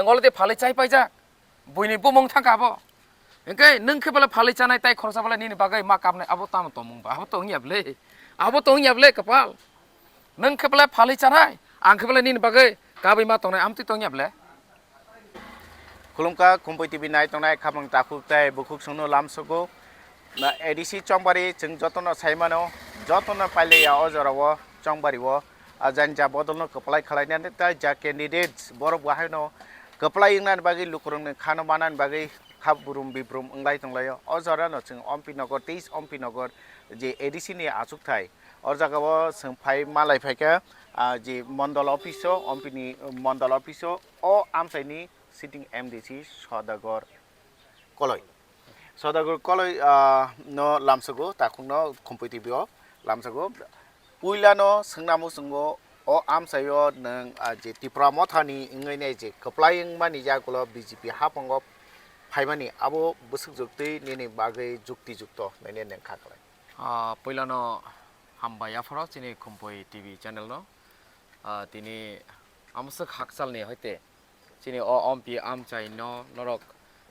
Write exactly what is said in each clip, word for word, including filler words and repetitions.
Nwng already phalwi chai paijak. Buini bumung thangkha abo. Hwnkhe nwng khe bole phalwi chanai tai khoroksa bole nini bagwi ma kapnai abo tamo tongmung ba? Abo tongya bwle. Abo tongya bwle kapal. Nwng khe bole phalwi chanai, ang khe bole nini bagwi kabwi ma tongnai amtwi tongya bwle. Khulumkha Khumpui T V nai tongnai khapang takhuk tai bukhuk songno lamsogo. Na A D C Chongbari chwng jotono sai mano, jotono pailaiya o jorao Chongbari o. A jani ja bodolno kwplai khlainani tai ja candidates borok bo haino kwplai wngnani bagwi lukurokni khano manani bagwi kha burum bibrum wnglai tonglaio. O jorano chwng Ompi Nogor, teis Ompi Nogor je A D C ni achukthai, o jagao chwng phai malai phaikha, ah, je mondol office o, Ompi ni mondol office o, o amchaini sitting M D C Sodagar Koloi. Sodagar Koloi, ah, no lamsago, takhukno Khumpui T V o lamsago. Puilano swngna muchungo, o amchaio nwng, ah, je Tipra Mothani wngwi nai je kwplai wngmani yagulo B J P haphango phaimani, abo bwswk juktwi nini bagwi jukti jukto nini nengkha khlai? Ah, puilano hambai aphoro chini Khumpui T V channel no. Ah, tini amswk hakchalni hoite chini o ompi amchaino norok,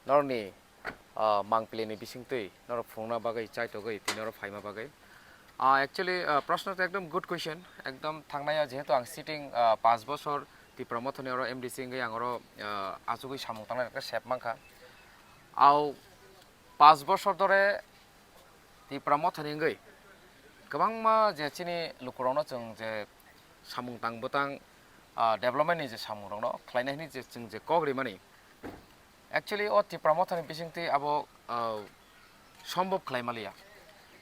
norokni, ah, mangpilini bisingtwi norok phunukna bagwi chaitogwi tini oro phaima bagwi. Ah, actually, ah, proshno to ekdom good question. Ekdom thangnai o jehetu ang sitting, ah, panch bochor Tipra Mothani oro M D C wngwi ang oro, ah, achugwi samung tangnai rokhe sep mankha. Au panch bochor dore Tipra Mothani wngwi kwbangma je chini lukurokno chwng je samung tang bwtang, ah, development ni je samung rokno khlainai hwnwi je chwng je kok rimani, actually o Tipra Mothani bisingtwi abo, ah, sombhob khlai maliya.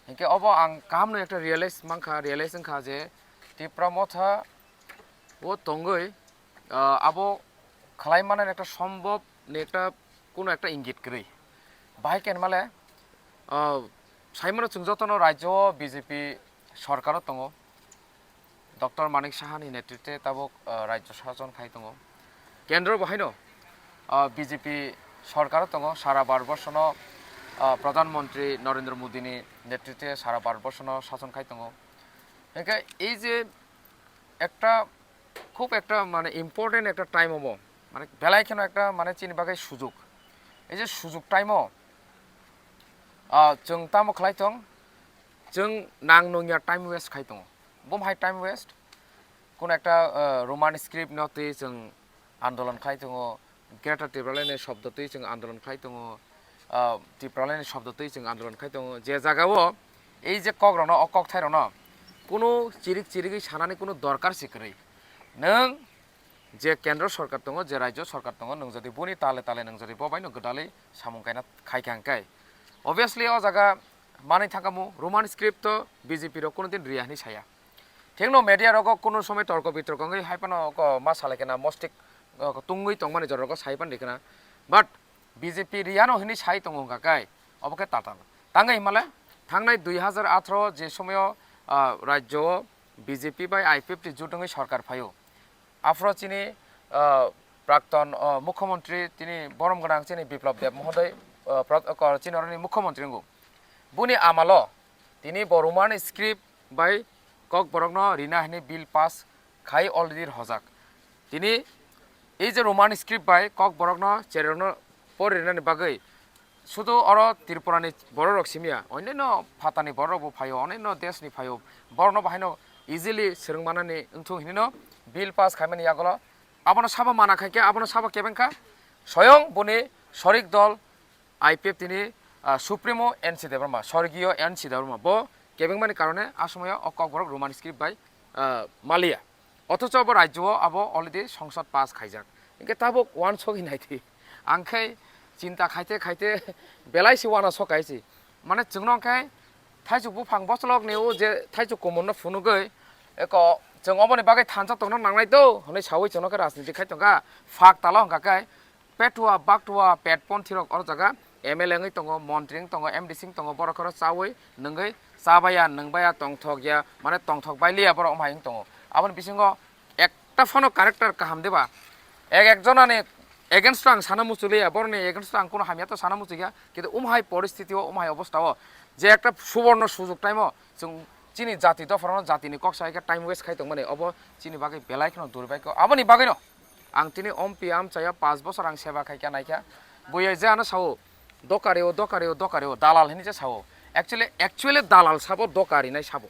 Hinkhe obo ang kahamno ekta realize mankha, realize wngkha je Tipra Motha o tongwi, ah, abo khlai manani ekta sombhob ni ekta, kuno ekta ingit kwrwi. Bahai kenmale, ah, saimano chwng jotono rajyo o B J P sorkaro tongo. Doctor Manik Sahani netritwe tabuk, ah, rajyo sason khai tongo. Kendro bo haino, ah, B J P sorkaro tongo, sara Bharatborshono, ah, Pradhan Mantri Narendra Modini netritwe sara Bharatborshono sason khai tongo. Hinkhe ei je ekta, khub ekta mane important ekta time obo, mane belai kheno ekta mane chini bagwi sujuk. Ei je sujuk time o, ah, chwng tamo khlai tong, chwng nang nungya time waste khai tongo. Bom hai time waste, kono ekta, ah, Roman script no twi chwng andolon khai tongo, Greater Tipraland ni shobdo twi chwng andolon khai tongo, ah, Tipraland ni shobdo twi chwng andolon khai tongo. Je jaga o ei je kok rokno, o kokthai rokno kuno chirik chirigwi sanani kuno dorkar se kwrwi. Nwng je kendro sorkar tongo, je rajyo sorkar tongo, nwng jodi boni tale tale nwng jodi bo baino gwdalwi samung kaina khai kha hwnkhe, obviously o jaga manwi thangkhamu Roman script to B J P rok kuno din riya hwnwi saya. Thikno media rogo kuno somoi torko bitorko wngwi hai phano ko ma salai khena mostik, uh, tungwi tongmani jorok sai phano rikha na. But B J P riyano hwnwi sai tongo wngkha khe obo khe tatal. Tangwi himale thangnai dui hazar atharo je somoyo, uh, rajyo o B J P bai I P F T jut wngwi sorkar phaio. Aphro chini, uh, prakton, uh, mukhyamantri tini borom gwnang chini Biplab Deb mohoday, uh, pra-, uh, chini oroni mukhyamantri wngo. Boni amalo tini bo Roman script bai Kokborokno rina hwnwi bill pass khai already rwjak. Tini ei je Roman script bai Kokborokno cherokno pori rinani bagwi sudu oro Tripurani bororok simiya, onyaino phatani bororokbo phaio, onyaino deshni phaio, borokno bahaino easily swrwng manani wngthung hinwino bill pass khaimani yagulo abono sabo mana khaikhe, abono sabo kebengkha, soyong boni sorik dol I P F T ni, ah, Supremo N C Debbarma, Sorgiyo N C Debbarma, bo kebengmani karone a somoyo o Kokborok Roman script bai, ah, maliya. Othocho bo rajyo o abo already songsod pass khaijak. Hinkhe tabuk uansugwi naidi. Ang khe chinta khaite khaite belai se uanasuk kaise. Mane chwngno khe thaichuk buphang bocholok ni o je thaichuk kumun no phunugwi eko chwng oboni bagwi thansa tongna nangnai do hwnwi saui chwngno khe rajniti khai tongkha. Phak talo hwnkha khe Petua, baktua, pet ponthirok oro jaga M L A wngwi tongo, montri wngwi tongo, M D C wngwi tongo, borok oro chaui, nwngwi, chabaya, nwngbaya, tongthok ya, mane tongthok bailiya borok wng hai wng tongo. Aboni bisingo ekta phano character kaham deba, ek ek jonani against o ang sana muchungliya, borokni against o ang kuno hamya to sana muchungya, kintu umhai poristiti o, umhai obostha o, je ekta suborno sujok time o chwng chini jati dopharano jatini kok sai khe time waste khai tongmani, obo chini bagwi belai kheno durbaikho. Aboni bagwino Ang tini ompi amchaya paanch bosor ang seba khaikha naikha. Buya je ano sao, "Doka reo, doka reo, doka reo," dalal hinwi je sao. Actually, actually dalal sabo, doka rinai sabo.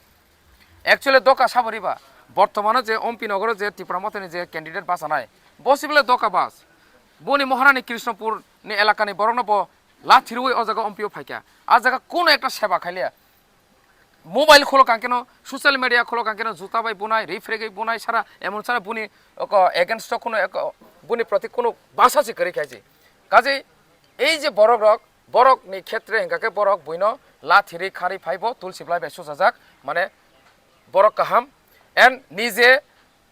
Actually doka sabo riba. Bortomano je ompi nogoro je Tipra Mothani je candidate bachanai, bo sibole doka bas. Boni Maharani Krishnapur ni elakani borokno bo lathirwi o jaga ompi o phaikha. A jaga kuno ekta seba khailiya. Mobile khulok ang keno, social media khulok ang keno, juta bai bunai, refreg bai bunai, sara emon sara buni oko against o kuno eko, buni proti kuno basa se kwrwi khaiji. Kaje ei je borok rok, borok ni khetre hingka khe borok buino lathiri khari phaibo tulsi belai bai sujajak, mane borok kaham. And nije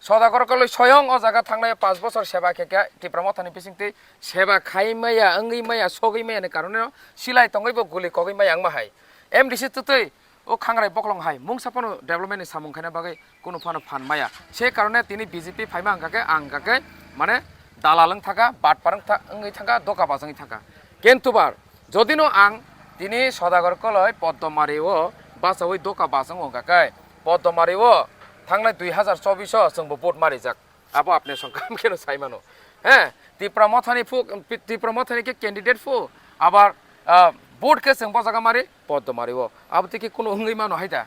Sodagar Koloi soyong o jaga thangnai paanch bosor seba khe khe Tipra Mothani bisingtwi seba khai maya, wngwi maya, sogwi maya ni karone no silai tongwi bo guli kogwi maya wngma hai. M D C twtwi o khangrai boklong hai mungsa phano development ni samung khaina bagwi kunu phano phan maya. Se karone tini B J P phaima hingka khe ang hingka khe mane dalal wng thaka, batpar wng tha-, wngwi thaka, doka bas wngwi thaka. Kintu bar, jodi no ang tini Sodagar Koloi Poddomari o bachawi doka bas wng wngka khe, Poddomari o thangnai dui hazar chobbish o chwngbo vote marijak. Abo apne song kam keno sai mano. He, Tipra Mothani phu, Tipra Mothani khe candidate phu, abar, ah, vote khe chwng bo jaga mari, Poddomari o. Abo tiki kuno wngwi mano hai da.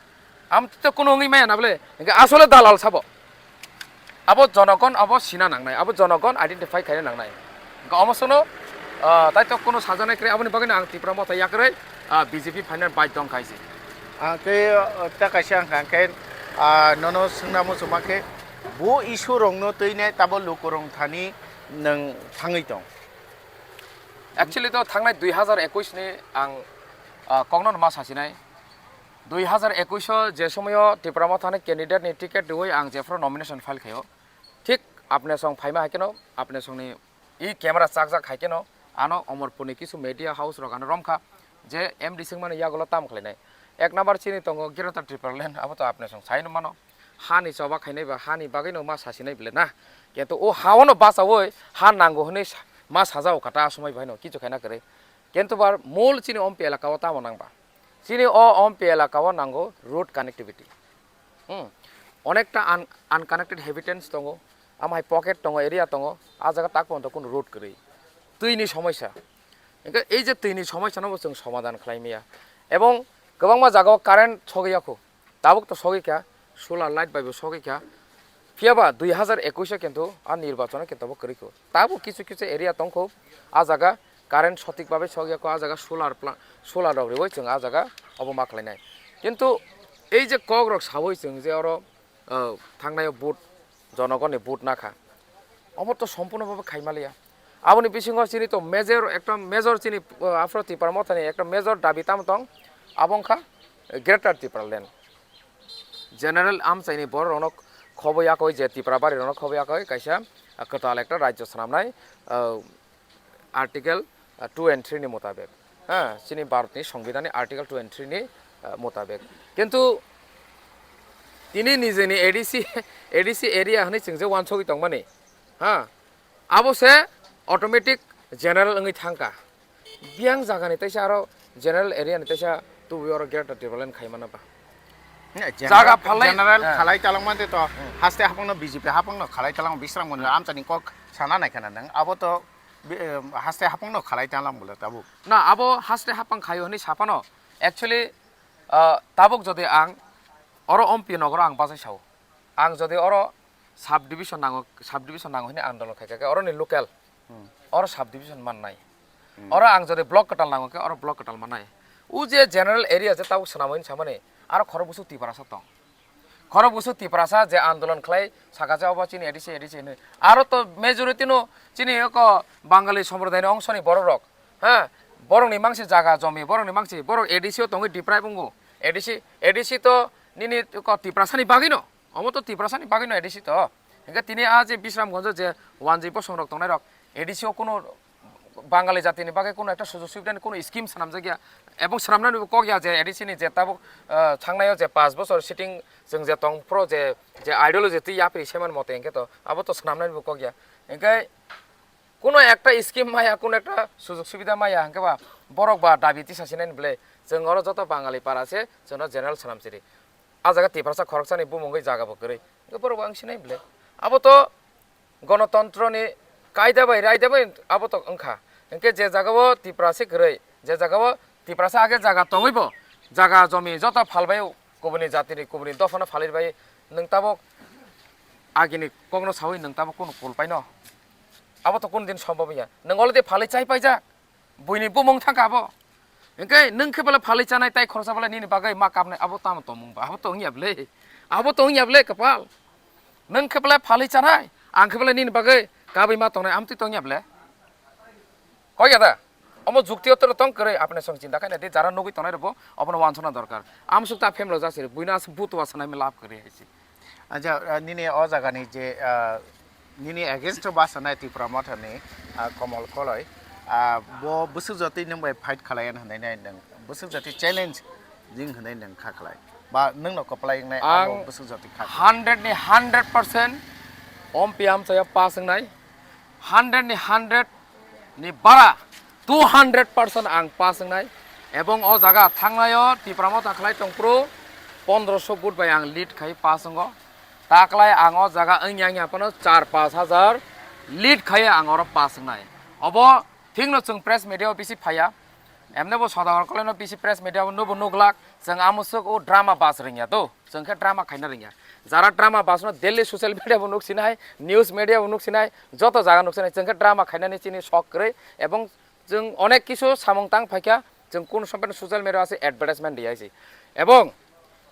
Am to kuno wngwi maya na bole. Hingke asole dalal sabo. Abo jonogon abo sina nangnai, abo jonogon identify khaina nangnai. Hingke omo sono, ah, tai to kuno sajana kre aboni bagwi ang Tipra Motha yakrwi, ah, B J P final bai tong khaisi. Ang khe, ah, ta kaisa ang kha khe, ah, nono swngna muchuma khe, bo issue rokno twi ne tabo lukurong thani nwng thangwi tong? Actually to thangnai dui hazar ekush ni ang, ah, kokno ma sasinai. Dui hazar ekush o je somoyo Tipra Mothani candidate ni ticket riwi ang jephru nomination file khaio. Thik apne song phaima hai kheno, apne songni e camera chakjak hai kheno, ano Omorpur ni kisu media house rok ano romkha je M D C wngmani yagulo tam khlainai. Ek number chini tongo Greater Tipraland, abo to apne song sai mano. Hani choba khainai ba, hani bagwi no ma sasinai bole na. Kintu o ha-o no bachawi ha nango hwnwi sa-, ma sajao kha ta somoi bai no kichu khaina kwrwi. Kintu bar mul chini ompi elaka o tamo nang ba? Chini o ompi elaka o nango road connectivity. Hmm. Onekta un-, unconnected habitants tongo, amhai pocket tongo, area tongo, a jaga tak ponto kunu road kwrwi. Twini somosya. Hingke ei je twini somosya no bo chwng somadan khlai maya. Ebong kwbangma jaga o current sogwi yakho. Tabuk to sogwi kha, solar light bai bo sogwi kha. Phiya ba dui hazar ekush o kintu a nirbachon o kintu bo kwrwi kho. Tabuk kisu kisu area tong kho, a jaga current sothik babe sogya kho, a jaga solar pla-, solar rok riwi chwng a jaga obo ma khlainai. Kintu ei je kok rok sawi chwng je oro, ah, thangnai o vote, jonogoni vote nakha. Obo to sompurno bhabe khaimaliya. Aboni bisingo chini to major, ekta major chini, uh, aphro Tipra Mothani ekta major dabi tamo tong, abo wngkha Greater Tipraland. General amchaini borok rokno khobo yakoi je Tipra bari rokno khobo yakoi kaisa, uh, kwtal ekta rajyo swnamnai, uh, Article, uh, two and three ni mutabek. Ha, chini Bharatni Songbidanni Article two and three ni, uh, mutabek. Kintu tini nijeni A D C, A D C area hwnwi chwng je wansogwi tongmani, ha, abo se automatic general wngwi thangkha. Biyang jagani teisa aro general area ni teisa tubuwi oro Greater Tipraland khaimano ba. Ne, general, jaga phalai, general eh, khalai talangmante to, hmm, haste hapungno B J P hapungno khalai talang Bisramganj amchani kok sana nai khana nang. Abo to Bi-, em, haste hapungno khalai tanglam bole tabuk. Na, abo haste hapang khaio hwnwi saphano. Actually, ah, tabuk jodi ang oro ompi nogoro ang bachai sao. Ang jodi oro sub division nango, sub division nango hwnwi andolon khaikha khe, oroni local, hmm, oro sub division mannai. Hmm. Oro ang jodi block kwtal nango khe, oro block kwtal mannai. O je general area je tabuk swnamo hwnwi samani, aro khorok bwswk Tiprasa tong. Khorok bwswk Tiprasa je andolon khlai saka je obo chini A D C, A D C hinwi. Aro to majority no chini oko Bangali somprodai ni ongso ni borok rok. Ha? Borok ni mangsi jaga jomi, borok ni mangsi, borok A D C o tongwi deprive wngo. A D C, A D C to nini oko Tiprasa ni bagwi no. Omo to Tiprasa ni bagwi no A D C to. Hingke tini a je Bisramganj je wanjwi bosong rok tongnai rok, A D C o kuno Bangali jatini bagwi kuno ekta sujog subidani kuno scheme swnamjak ya, ebong swnamnani bo kok ya je A D C ni je tabuk, ah, thangnaio je paanch bochor sitting chwng je tong phro je, je ideology twi yapri seman mote hingke to abo to swnamnani bo kok ya. Hingke kuno ekta scheme maya, kuno ekta sujog subida maya hingke ba borok ba dabi tisa sinani bwle chwng oro joto Bangali para se chwngno general swnam siri. A jaga Tiprasa khoroksani bumungwi jaga bo kwrwi. Hingke borok bo ang sinai bwle. Abo to Gonotontroni kaida bai raida bai abo to wngkha. Hwnkhe je jagao Tiprasa kwrwi, je jagao Tiprasa age jaga tongwibo, jaga jomi joto phalbai kubuni jatini kubuni dophano phalwi bai nwng tabok agini kokno sawi nwng tabok kunu kulpaino. Abo to kunu din sombhob wngya. Nwng already phalwi chai paijak. Buini bumung thangkha abo. Hwnkhe nwng khe bole phalwi chanai tai khoroksa bole nini bagwi ma kapnai abo tamo tongmung ba? Abo to wngya bwle. Abo to wngya bwle kwpal. Nwng khe bole phalwi chanai, ang khe bole nini bagwi kabwi ma tongnai, amtwi tongya bwle? Kok ya da? Omo jukti otro tong kwrwi, apne song chinta khaina di, jara nugwi tongnai rokbo obono wansukna dorkar. Amsuk ta phemlo jasiri, buino aswk butua sanai lab kwrwi hai se. Acha, ah, nini o jagani je, ah, nini against o basa nai Tipra Motha ni, ah, Komol Koloi, ah, bo bwswk jotwi nwng bai fight khalai hwnwi nai nwng, bwswk jotwi challenge jing hwnwi nwng kha khlai. Ba nwng no kwplai wngnai abo Ang bwswk jotwi kha khlai. Hundred ni hundred percent om piyam saya pass wngnai. Hundred ni hundred ni bara two hundred percent ang pass wngnai. Ebong o jaga thangnaio Tipra Motha khlai tongphuru pondroso vote bai ang lead khai pass wngo. Taklai ang o jaga wngya wngya phano char pash hajar lead khai ang oro pass wngnai. Obo thikno chwng press media o bisi phaiya. Emne bo Sodagar Koloi no bisi press media o nubo nuglak. Chwng amoswk o drama bas rwngya to. Chwng khe drama khaina rwngya. Jara drama bas no daily social media bo nuk sinai, news media bo nuk sinai, joto jaga nuk sinai. Chwng khe drama khainani chini sok kwrwi ebong chwng onek kisu samung tang phaikha. Chwng kun sompeno social media ase advertisement riya se. Ebong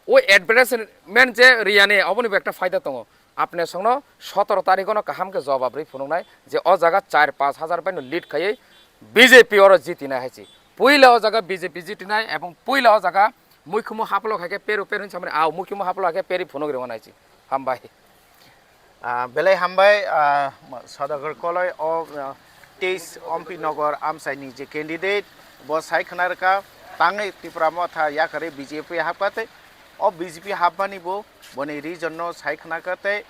o advertisement je riyani oboni bo ekta faida tongo. Apne songno sotoro tarikh no kaham khe jobab rwi phunuknai je o jaga char pash hajar bai no lead khaiwi B J P oro jitinai hai se. Puila o jaga B J P jitinai ebong puila o jaga muikhumu haplo khai khe peru peru hinwi samani, au muikhumu haplo khai khe peri phunuk rwngo nai se. Hambai. Ah, belai hambai, ah, Sodagar Koloi o, ah, teis Ompi Nogor amchaini je candidate, bo sai khna rwkha, tangwi Tipra Motha yakarwi B J P hapkha tei o B J P hapmani bo boni reason no sai khna kha tei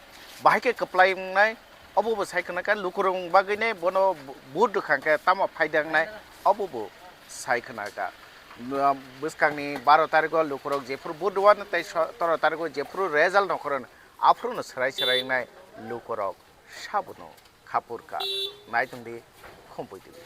bahai khe kwplai wngnai, obo bo sai khna kha lukurok bagwi ne bono vote rwkha khe tamo phaida wngnai, obo bo sai khna kha. Bwskangni baro tarikh o lukurok jephuru vote rwano tei sotoro tarikh o jephuru result nongkhorno, aphuru no swrai swrai wngnai lukurok sabuno khapurka. Naitongdi Khumpui T V.